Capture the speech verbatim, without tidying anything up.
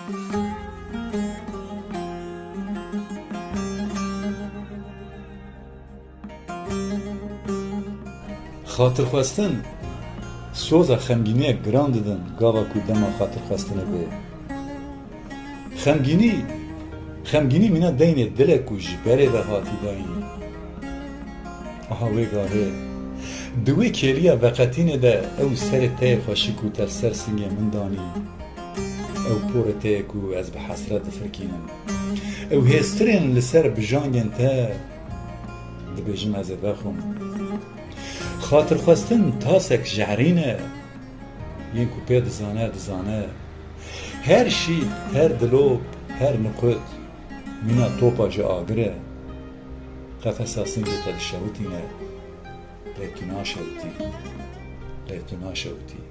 Xatirxwestin soza xemgîniyek giran didin gava ku dema xatirxwestinê bê. Xemgînî, xemgînî mîna deynê dilek ku ji berê ve hatî dayîn. Aha wê gavê, di wê kêliya veqetînê de ew serê te yê xweşik û te li ser singê min danî. Ew porê te ye ku ez bi hesret difirkînim. Ew hêstirên li ser bijangên te, dibêjim ez ê vexwim. Xatirxwestin tasek jehrîn e, yên ku pê dizane, dizane. Her şît, her dilop, her niqut mîna topa ji agir e. Qefesa singê te dişewitîne, lê tu naşewitî, lê tu naşewitî.